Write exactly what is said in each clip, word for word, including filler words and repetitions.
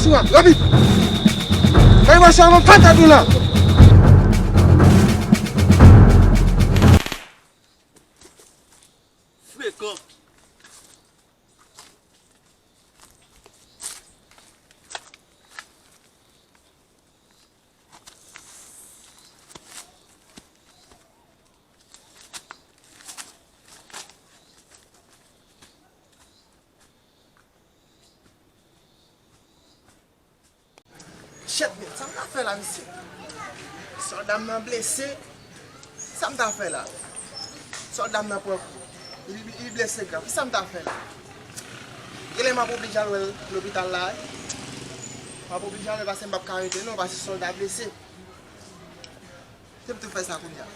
Sou a, rapid! Kay mache avan patat ou la! Frekan. Shit, men, sa m ta fè la, mesye? Sòlda m nan blese. Sa m ta fè la? Sòlda m nan pran kou. Li, li, li blese grav. Kisa m ta fè la? Genlè m ap oblije al wè l lopital la, wi. M ap oblije al wè l paske m p ap ka rete non, paske sòlda blese. Se pou te fè sa kounye a.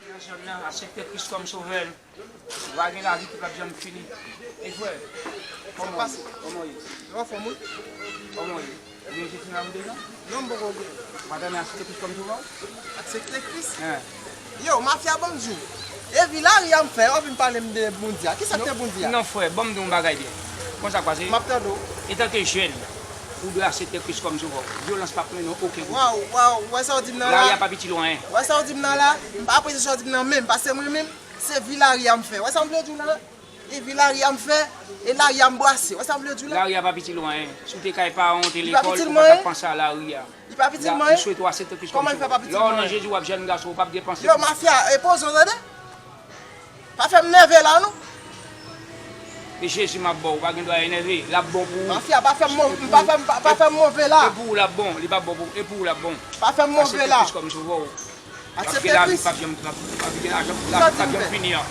Nan zòn nan, aksepte Kris kòm sovè l. Ou va gen lavi ki p ap janm fini. E frè, kòman w ye? Kòman w ye? Ou anfòm, wi. Kòman w ye? Ou gen Jezi nan vi w deja? Non, m poko gen. Ou pa t renmen aksepte Kris kòm sovè w? Aksepte Kris? Hein. Yo, mafya, ban m di w. E vi lari a m fè, w ap vin pale m de Bondye a. Kisa k te Bondye a? Non, frè, ban m di w yon bagay byen. Konsa k pase? M ap tande w. Etanke jèn, ou dwe aksepte Kris kòm sovè w. Vyolans p ap mennen w okenn kote. Waw, waw, w wè sa w di m nan la? Lari a pa piti lwen. W wè sa w di m nan la? M pa apresye sa w di m nan menm, paske mwen menm, se vi lari a m fè. W wè sa m vle di w la? E vi lari a m fè, e lari a m brase. W wè sa m vle di w la? Lari a pa piti lwen. Si w te kay paran w, te lekòl, ou pa t ap panse a lari a. Li pa piti lwen. M swete w aksepte Kris kòm sovè w. Lè w nan Jezi, w ap jèn gason, ou p ap gen panse. Yo, mafya, e poze w, tande. Pa fè m nève la, non. E Jezi m ap ba w, ou pa gen dwa enève. L ap bon pou ou. Mafya, pa fè m mov-, pa fè m, pa, pa fè m move la. E pou ou l ap bon, li p ap bon pou ou. E pou ou l ap bon. Pa fè m move la. Aksepte Kris kòm sovè w. W ap gen lavi k p ap janm, w ap gen lajan, lavi k p ap janm fini an.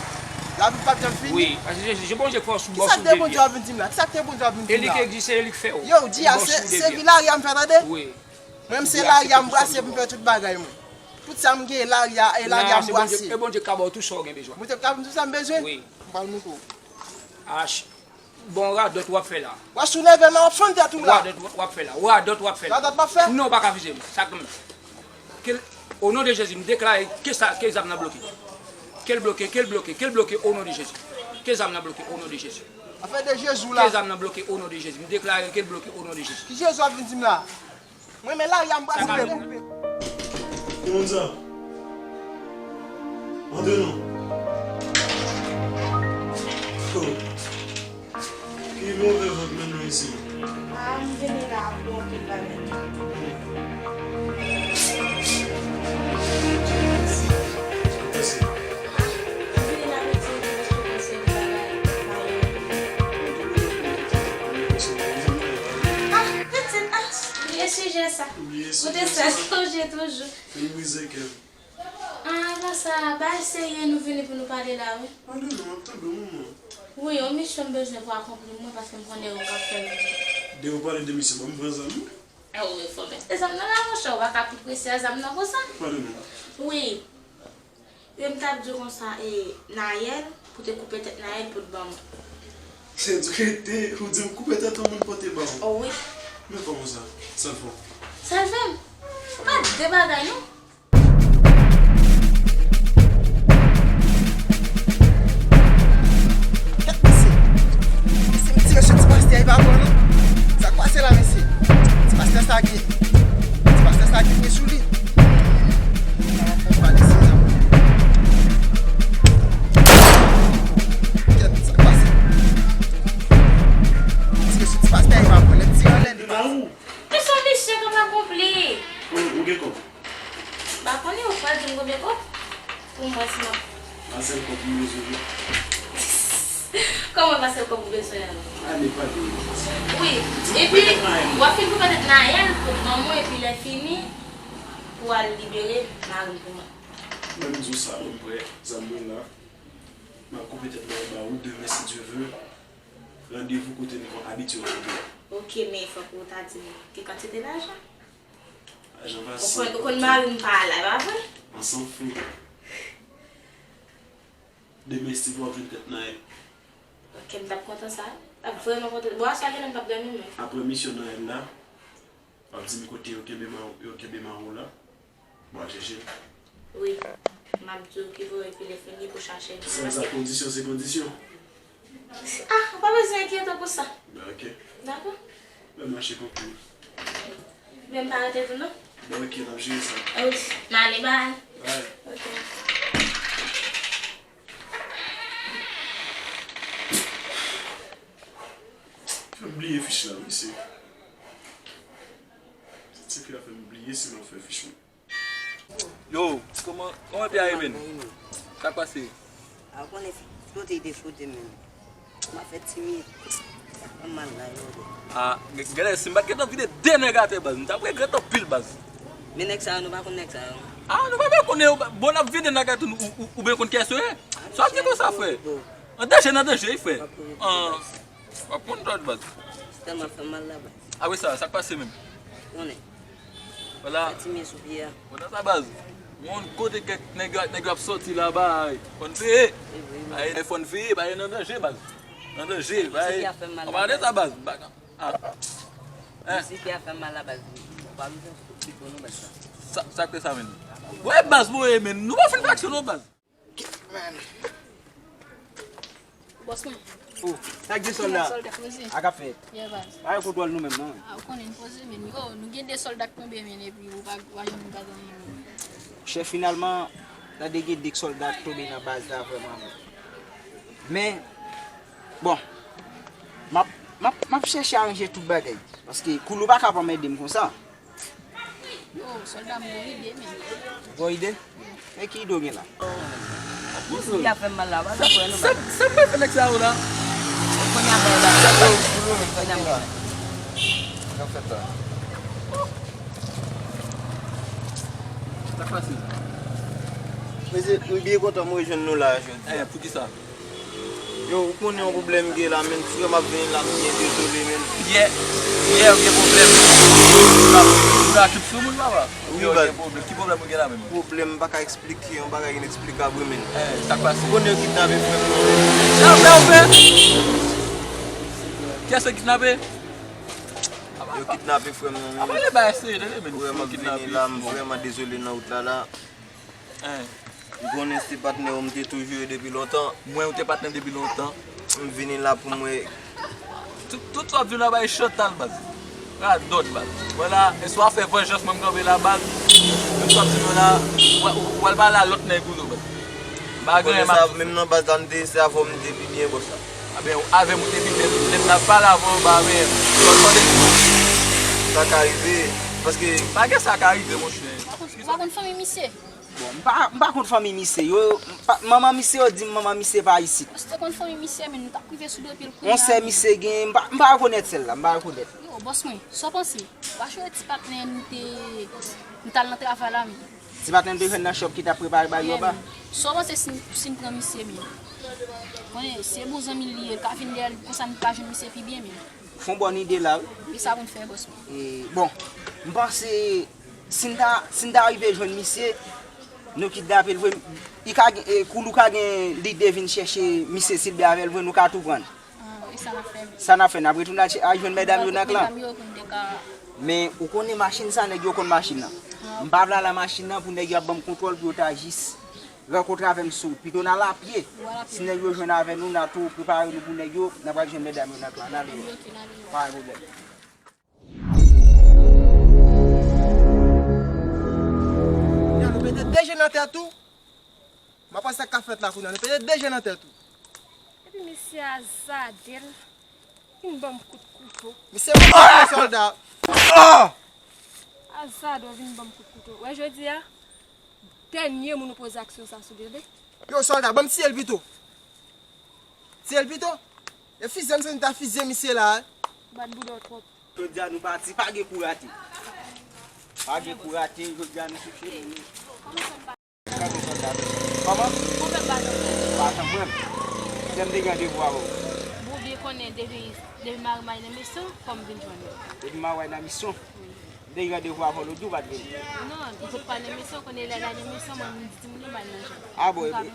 Lavi k p ap janm fini? Wi, paske se, se Bondye k fè w sou bò sou devye. Kisa k te Bondye ap vin di m la? Kisa k te Bondye ap vin di m la? E li ki egziste, e li k fè w. Yo, di a, se, se vi lari a m fè, tande? Wi. Mwen, se lari a m brase pou m fè tout bagay mwen. Tout sa m gen, lari a, e lari a m brase. E Bondye ka ba w tout sa w gen bezwen. Bondye ka ba m tout sa m bezwen? Wi. M pral montre w. Ach. Bon, radòt w ap fè la. W ap sou nève m, w ap fann tèt ou la. Radòt w ap fè la. Radòt w ap fè la. Radòt m ap fè? Non, w pa ka vize m. Sa k menm. Ke, o non de Jezi, m deklare ke sa, ke zam nan bloke. Ke l bloke, ke l bloke, ke l bloke o non de Jezi. Ke zam nan bloke o non de Jezi. Afè de Jezi w la. Ke zam nan bloke o non de Jezi. M deklare ke l bloke o non de Jezi. Ki Jezi w ap vin di m la? Mwen, men lari a m pral koupe. Ki moun sa? Antre non. Oh. Ki move vant mennen w isi? Ah, m vini la pou anpil bagay. Mèsi. Ah, m vini la pou di m te bezwen konsèy bagay. Ah, pitit, ah, bliye sijè sa. Bliye sijè sa. Ou te fè sonje toujou. Fin brize kè m. Ah, konsa, bagay serye nou vini pou nou pale la, wi. Pale non, m ap tande w, manman. Wi, yon misyon m bezwen pou akonpli mwen, paske m konnen ou p ap fè l. De ou pale de misyon, ban m pran zam nan. Ah, wi, fò mete zam nan la, monchè, ou pa ka pi prese a zam nan konsa. Pale non. Wi. Wi, m t ap di w konsa, e, Nayèl, pou te koupe tèt Nayèl pou t ban mwen. Se di w rete, ou di m koupe tèt yon moun pou te ban w. Oh, wi. Men kòman sa? Sa l fè w? Sa l fè m? Pa de bagay, non. Kèt mesye. Si m tire sou ti pastè a, li pa pran non. Sa k pase la, mesye? Ti pastè sa gen, ti pastè sa gen fre sou li. Sa va fè m pale sou sa. Kèt, sa k pase? M tire sou ti pastè a, li pa pran. Lè m tire anlè, li pa. Men se yon misyon k ap akonpli. Ou, ou gen kòb? M pa konnen, ou pral di m konbyen kòb pou m wè si m ap. Pa sèl kòb m bezwen, non. Kòman pa sèl kòb ou bezwen an? Ale, pa de. Wi, epi, w ap fin koupe tèt Nayèl pou ban mwen, epi lè fini, pou al libere mari m pou mwen. Mwen, m di w sa, mwen, m prè, zam mwen la. M ap koupe tèt Nayèl ba ou demen, si Dye vle. Randevou kote n kon abitye rankontre. Ok, men fòk ou ta di m ki kantite lajan. Lajan pa san. Ou konn, ou konn mari m pa la, e pa vre? An san fou. Demen, Steve, w ap jwenn tèt Nayèl. Ok, m t ap kontan sa. M t ap vrèman kontan. Bon, aswè a genlè m p ap dòmi menm. Apre misyon Nayèl la, w ap di m kote yo kenbe ma-, yo kenbe mari w la. Bon, al chèche l. Wi, m ap di w ki bò epi lè fini pou chache li. Sa, sa, kondisyon se kondisyon. Ah, ou pa bezwen enkyete w pou sa. Ben, ok. Dakò? Ben, mache konprann. Men m pa rete tou non. Ben, ok, n ap jere sa. Ok, m ale, bye. Bye. Ok. Fè m bliye fich la, wi, se. Se ti fi a fè m bliye si m ap fè fich mwen. Yo, kòman, kòman pye a ye, menn? Sa k pase? A, ou konnen kote li te fout, menn. M ap fè timi. Sa fè m mal la, yo. A, g-, gade, si m pa t gentan vide de nèg atè, baz, m t ap regrèt anpil, baz. Men nèg sa yo, nou pa konn nèg sa yo. A, nou pa byen konnen yo, bon, n ap vide nèg atè, ou, ou, ou byen konn kiyès yo ye. Sa w ap di konsa, frè? An danje, n an danje, wi, frè. An, w ap konn dòt, baz. Tèlman fè m mal la, baz. A wi, sa, sa k pase menm? Konnen. Vwala. Ti men sou pye a. Konnen sa, baz. Yon kote kèk nèg yo, nèg yo ap sòti la, bay. Fò n veye. Ay, fò n veye, bay, nan danje, baz. Nan danje, bay. An pale sa, baz. Ba, a. Hein? Misye ki a fè mal la, baz. Ou pa bezwen sou pito nou, baz, sa. Sa, sa k fè sa, menn? Wè, baz, mwen, menn. Nou pa fin faksyon, non, baz. Bòs mwen. Oh, sa k di sòlda? Sòlda poze. A k ap fèt? Yeah, baz. Pa gen kontwòl nou menm, non. A, ou konnen n poze, men yo, nou gen de sòlda k tonbe, men epi ou pa, ou pa janm gade anyen, men. Chèf, finalman, tande gen de sòlda k tonbe nan baz la vrèman, vrèman. Men, bon, m ap, m ap, m ap chèche aranje tout bagay. Paske Koulou pa ka pa ede m konsa. Yo, sòlda m gon ide, men. Gon ide? Men ki ide w gen la? Misye ki ap fè m mal la, pa sa fè nou mal. Sa, sa, sa m pral fè nèg sa yo la? Kounye a mwen la. Kounye a mwen la. Sa fè sa. Mesye, m byen kontan mwen jwenn nou la jodi a. Eh, poukisa? Yo, ou konnen yon pwoblèm gen la, men frè m ap vini la, m byen dezole, men. Yè, yè, ou gen pwoblèm. Ou la, ou la trip sou moun, papa. Wi, baz. Ou gen pwoblèm. Ki pwoblèm ou gen la menm? Pwoblèm, m pa ka eksplike, yon bagay ineksplikab, wi, men. Eh, sa k pase? Ou konnen yo kidnape frè m nan, men. Sa frè ou fè? Kiyès yo kidnape? Yo kidnape frè m nan, men. Apa le bagay serye, tande, men. Frè m ap vini la, m vrèman dezole nan wout la, la. Hein. Ou konnen se patnè w m te toujou ye depi lontan. Mwen, ou te patnè m depi lontan. M vini la pou mwen. Tout, tout sa w ap di la bay Chantal, baz. Radòt, baz. Vwala, e si w ap fè vanjans, mwen m kanpe la, baz. Tout sa w ap di la, w, w, w al pale a lòt nèg ou tou, baz. M pa gen anyen m ap di. Menm nan baz la, m te, se avè w m te pi byen, bòs la. A ben, avè m ou te pi byen, lè m t ap pale avè w, ba, men, w tande. Sa ka rive, paske. Pa gen sa ka rive, monchè. Ou pa konn, ou pa konn fanmi misye? Bon, m pa, m pa konn fanmi misye. Yo, m pa, manman misye yo di m manman misye pa isit. Si w te konn fanmi misye, men nou t ap rive sou do pye l kounye a. Yon sè misye gen, m pa, m pa rekonèt sè l la, m pa rekonèt. Yo, bòs mwen, sa w panse? W pa chonje ti patnè nou te, nou t al nan travay la, men. Ti patnè nou te jwenn nan shop ki t ap prepare bay yo ba. Sa w panse si, si n pran misye, men? Konnen, se bon zanmi l li ye, l ka vin dèyè l, konsa nou ka jwenn misye pi byen, men. Fè yon bòn ide la, wi. E sa pou n fè, bòs mwen. E, bon, m panse, si n ta, si n ta rive jwenn misye, nou kidnape l vre, li ka gen, e, Koulou ka gen lide vin chèche misye si l byen avè l vre, nou ka tou pran l. Ah, e sa n ap fè? Sa n ap fè, n ap retounen al chè-, al jwenn medam yo nan klan. Medam yo pou n te ka. Men, ou konnen machin sa, nèg yo konn machin nan. Ah. M pa vle al a machin nan pou nèg yo ap ban m kontwòl pou yo ta jis rankontre avè m sou wout. Pito n al apye. Si nèg yo jwenn avè nou, n a tou prepare nou pou nèg yo, n a pral jwenn medam yo nan klan. N ale. Pa gen pwoblèm. Yo, nou mete de je nan tèt ou. M ap wè sa k ap fèt la kounye a. Nou mete de je nan tèt ou. Epi misye a zade l. Vin ban m kout kouto. Misye mwen sòlda. Ah! Azado vin ban m kout kouto. Wè jodi a, dènye moun ou poze aksyon sa sou li, tande? Yo, sòlda, ban m tiye l pito. Tiye l pito. E fizye m santi ta fizye misye la, eh. Bat bouda w twòp. Jodi a nou pati, pa gen kou rate. Pa gen kou rate, jodi a nou sou chemen nou. Kòman? Ou fè pa janm wè m. Ou pa janm wè m. Lè m te gen randevou avè w. Bon, ou byen konnen depi, depi mari m al nan misyon, fò m vin jwenn ou. Depi mari w al nan misyon? Wi. M te gen randevou avè w lòt jou, ou pa t vin. Non, ou sot pa nan misyon, kounye a lè nan misyon, mwen, m di timoun yo m al nan jèn. Ah bon, epi,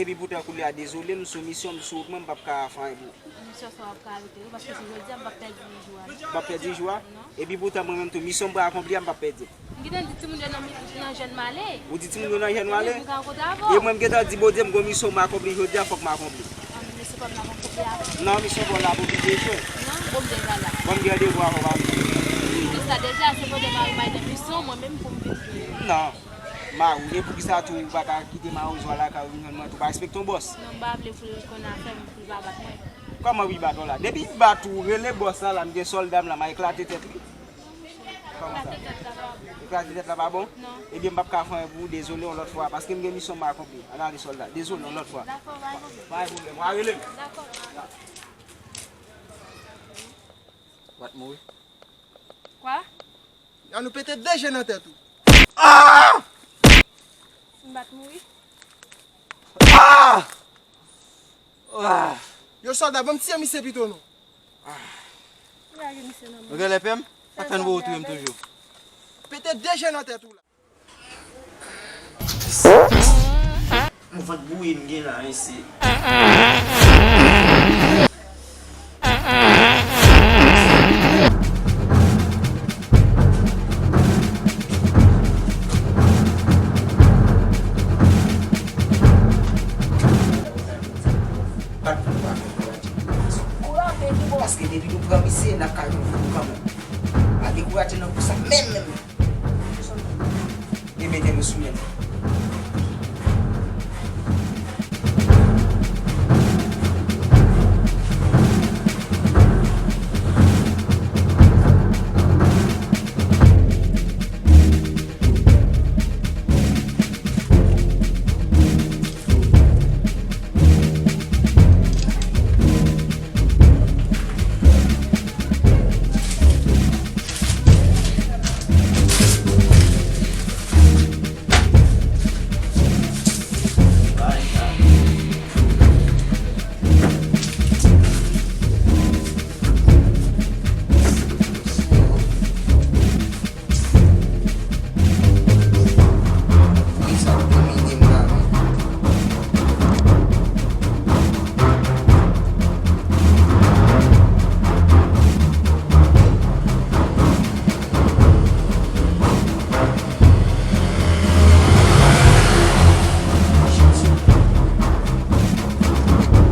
epi poutan kounye a, dezole, m sou misyon, m sou wout mwen, m p ap ka fè anyen pou ou. Misyon sa w ap ka arete wi, paske si jodi a m p ap pèdi jou a non. M p ap pèdi jou a? Non. Epi poutan mwen menm tou, misyon m pral akonpli a, m p ap pèdi. M gentan di timoun yo nan mi-, nan jèn m ale. Ou di timoun yo nan jèn w ale? Wi, m ka kontre avè w. E mwen m gentan di Bondye m gon misyon m akonpli jodi a, fòk m akonpli. Ah, men misyon pa m la pou koupe avè w. Non, misyon pa w la pou oblije jwe. Non, bon, m deja la. Bon, m gen randevou avè w, pa vin. M di sa deja, se pandan mari m al nan misyon, mwen menm pou m vin jwe. Non. Mari w, e poukisa tou ou pa ka kite mari w swa lakay ou vin jwenn mwen tou, pa respekte yon bòs? Non, m pa vle pou l konn afè m, pou l pa bat mwen. Kòman pou l bat w la? Depi l bat ou, rele bòs la la, m gen sòlda m la, m a eklate tèt li. Kòman sa? Eklate tèt la pa bon? Eklate tèt la pa bon? Non. Ebyen, m p ap ka fè anyen pou ou, dezole, yon lòt fwa, paske m gen misyon m akonpli. Ann ale, sòlda. Dezole, yon lòt fwa. Dakò, pa gen pwoblèm. Pa gen pwoblèm, w a rele m. Dakò. Bat mouri. Kwa? An nou pete de je nan tèt ou. Ah! M bat mouri. Ah! Ah! Yo, sòlda, ban m tiye misye pito non. Lage misye nan men. Ou genlè pè m? Sa k fè n voye w touye m toujou? Pete de je nan tèt ou la. Yon vant bouyi m gen la, mesye. Bat pou m pa fè kouraje. Kouraje ki bon. Paske depi nou pran misye, n ap ka jwenn pou nou kanmenm. Pa dekouraje nan kou sa menm, menm. E mete nou sou men. Wi, sa domine m la, wi.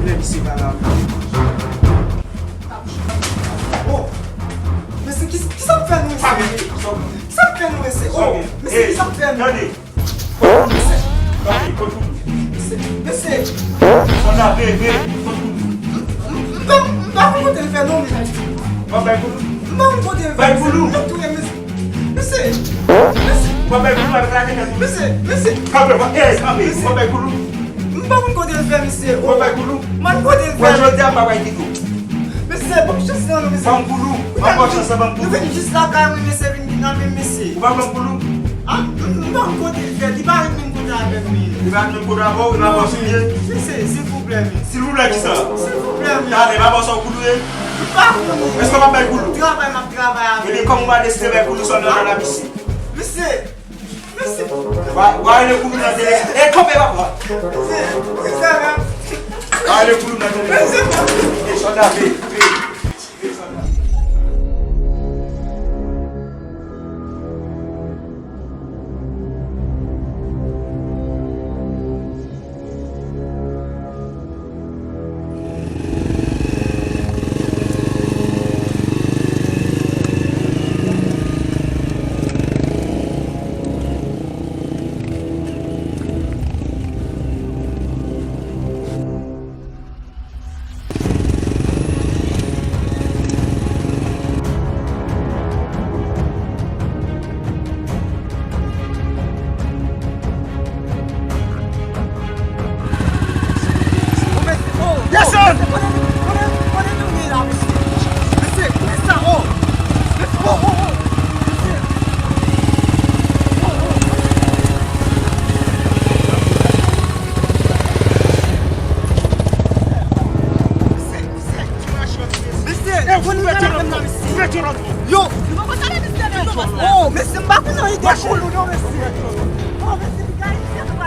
Lè misye pa la. Oh! Mesye, ki, ki sa k fè nou, mesye? Ki sa k fè nou, mesye? Oh! Mesye, ki sa k fè nou? Tande! Mesye! Tande, kot pou nou? Mesye! Mesye! Sòlda, veye, veye, kot pou nou? M, m, m pa, m pa konn kote l fè non, mesye. W ap bay pou nou? M pa konn kote l fè, mesye. Bay pou nou? M ap touye, mesye. Mesye! Mesye! W ap bay pou nou avèk late tèt ou? Mesye! Mesye! Kanpe, w ap, ey, kanpe, w ap bay pou nou? M pa konn kote l fè, mesye. W ap bay pou nou? M pa konn kote l fè. Wè, jodi a, m pa bay kite w. Mesye, ban m chans lan non, mesye. Ban m pou nou. Ban m chans lan, ban m pou nou. Nou vin jis lakay mwen, mesye, vin nan men, mesye. Ou pa ban m pou nou? Ah, m, m pa konn kote l fè. Li pa ret menm kote avè m, mesye. Li pa ret menm kote avè w, li pa bò sou pye. Mesye, silvouplè, mesye. Silvouplè kisa? Silvouplè, mesye. Talè, pa bò sa w koulou ye? M pa konnen. Èske w pa bay koulou? Travay m ap travay avè l. Ebyen, kòm ou pa deside bay koulou, sòlda nan la misye. Mesye! Mesye! Wa, wa rele koulou nan telefòn. E, kanpe, papa! Mesye! Mesye! Wa rele koulou nan telefòn. Mesye! E, sòlda, veye, veye, veye sòlda. Desann! Mesye, e, ou mèt yon lòt, ou mèt yon lòt. Yo! Nou pa konn sa, mesye, non. Oh, mesye, m pa konn ide pou nou non, mesye. Oh, mesye, piga isi, nou pa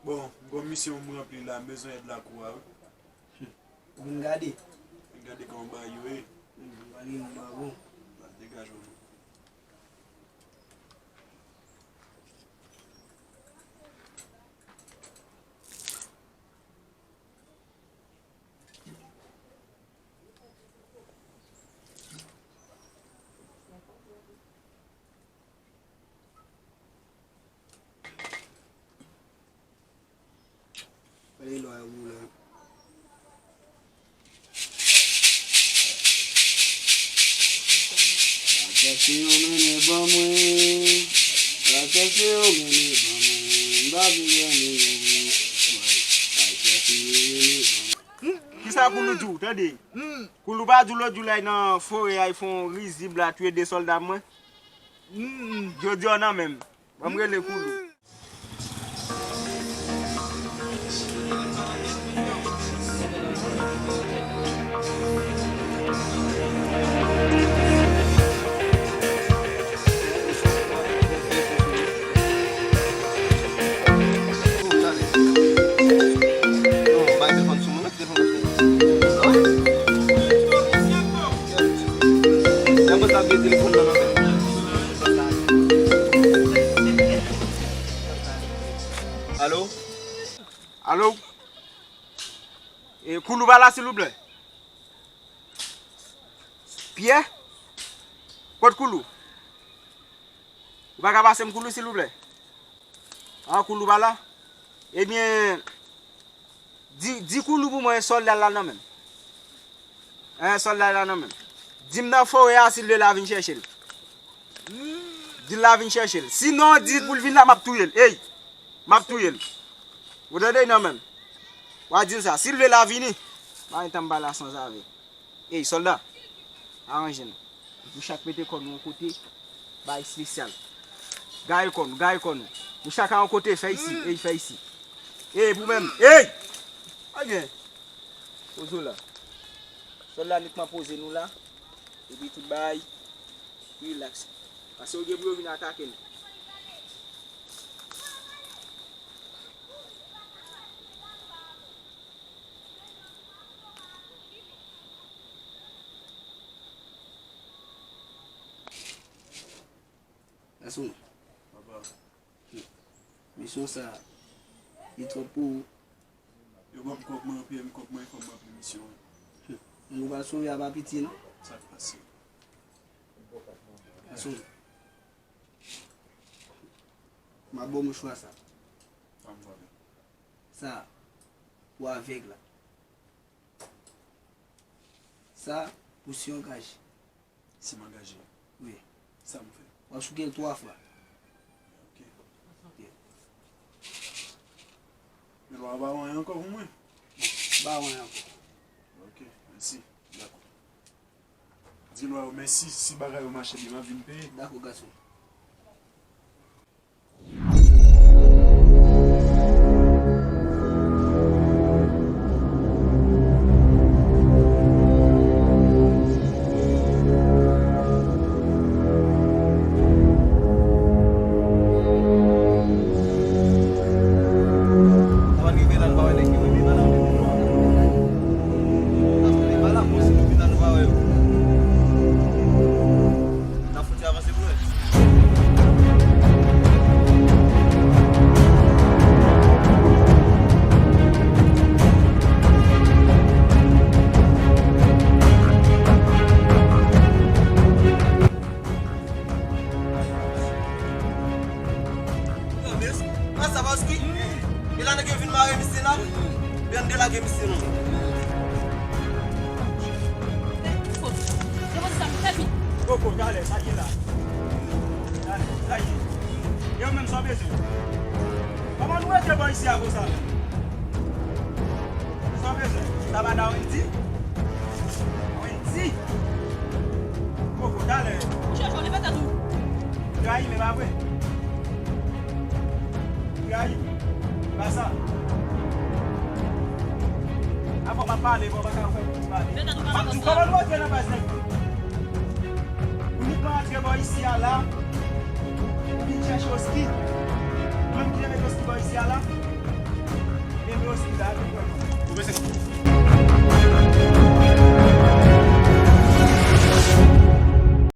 Bon, m gon misyon pou m ranpli la, m bezwen èd lakou a, wi. Ou vin gade? Vin gade kòman bagay yo ye. Hmm, bagay yo pa bon. Degaje w non. Gade lwa yo boule. Al chèche yon mennen ban mwen. Al chèche yon mennen ban mwen. M pa vle mennen. Al chèche yon mennen ban mwen. Kisa Koulou di w, tande? Koulou pa di w lòt jou la nan forè a, li fè yon rizib la, touye de sòlda mwen. Jodi a nan men m. Ban m rele Koulou. Alo? Alo? E, Koulou pa la, silvouplè? Pyè? Kot Koulou? Ou pa ka pase m Koulou, silvouplè? Ah, Koulou pa la? Ebyen, di, di Koulou pou mwen, sòlda la nan men m. Hein, sòlda la nan men m. Di m nan forè a, si l vle la vin chèche l. Di l la vin chèche l. Sinon, di pou l vin la, m ap touye l. Ey! M ap touye l. Ou tande nan men m. W a di l sa. Si l vle la vini. Pa gen tan m pale a sanzave. Ey, sòlda. Aranje nou. Nou chak mete kò nou yon kote. Bagay espesyal. Gaye kò nou, gaye kò nou. Nou chak a yon kote, fè isi. Ey, fè isi. Ey, pou menm. Ey! Pa gen. Poze w la. Sòlda nik man poze nou la. Epi tout bagay. Rilaks. Paske yo gen pou yo vin atake nou. Gason. Papa. Misyon sa, li twòp pou ou. Yo ban m kòb mwen anpil, m kòb mwen, fò m ranpli misyon an. Moun ou pral sove a pa piti, non. Sa k pase? Gason. M ap ba w mouchwa sa. Sa m vòlè. Sa, pou avèg la. Sa, pou si w angaje. Si m angaje? Wi. Sa m fè? W ap chouke l twa fwa. Ok. Ok. Men w pa ba w anyen ankò pou mwen? Ba w anyen ankò. Ok, mèsi. Dakò. Di lwa yo mèsi, si bagay yo mache byen, m ap vin peye. Dakò, gason. N ap fouti avanse pou wè. Yo, men, an sa paske e la nèg yo vin mare misye la. Yo, n delage misye non. Koko, talè, sa ki la? Talè, sa ki? Yo menm sa w bezwen. Kòman nou rete bò isi a konsa menm? Sa w bezwen? Sa pa da Wendy? Wendy? Koko, talè. Ou chèche w, li pa tèt ou. Trayi, men pa vre. Trayi. Pa sa. Fòk m ap pale, bon, baka fè pou pale. Kòman nou antre nan baz nèg yo? Ou vin antre bò isi a la, ou vin chèche Oski. Ou menm ki te mete Oski bò isi a la.